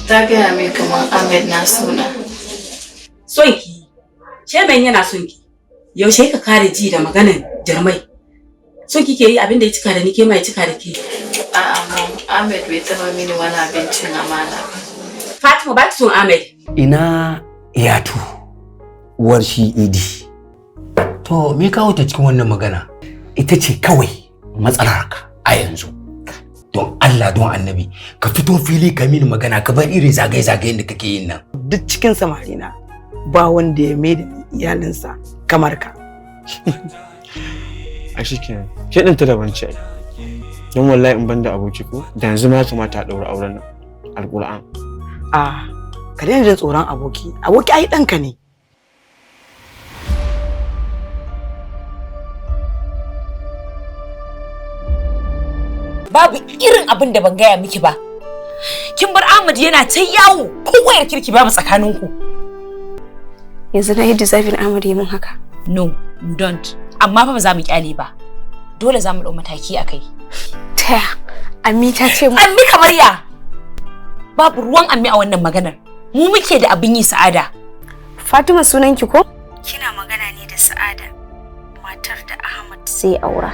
Ta gaya min kamar Ahmed na suna. Son ki, Shemen yana son ki. Yaushe ka kare ji da maganan jarmai? Son kike yi abin da ya cika da ni, ke ma ya cika da ke. A'a mom, Ahmed bai taba mini wani abincin amana ba. Fatima ba ki son Ahmed. Ina Yatu, uwar shi Idi. To me kawo ta cikin wannan magana? Ita ce kawai matsalar ka a yanzu. Don Allah, don Annabi, ka fito fili ka mini magana, ka bar irin zagaye-zagayen da kake yin nan. Duk cikin samarina ba wanda ya mai da ni iyalinsa kamar ka. A shi kenan, ke ɗin ta daban ce ai. Don wallahi in banda aboki ko da yanzu ma ya kamata a ɗaura auren nan, alƙur'an. A ka daina jin tsoron aboki. Aboki ai ɗanka ne. Babu irin abin da ban gaya miki ba. Kin bar Ahmad yana ta yawo, ko wayar kirki babu tsakaninku. Yanzu na yi deserving Ahmad yi min haka? No, you don't. Amma fa ba za mu kyale ba. Dole za mu ɗau mataki a kai. Taya? Ammi ta ce mu. Ammi kamar ya? Babu ruwan Ammi a wannan maganar. Mu muke da abin yi, Sa'ada. Fatima sunanki ko? Kina magana ne da Sa'ada, matar da Ahmad zai aura.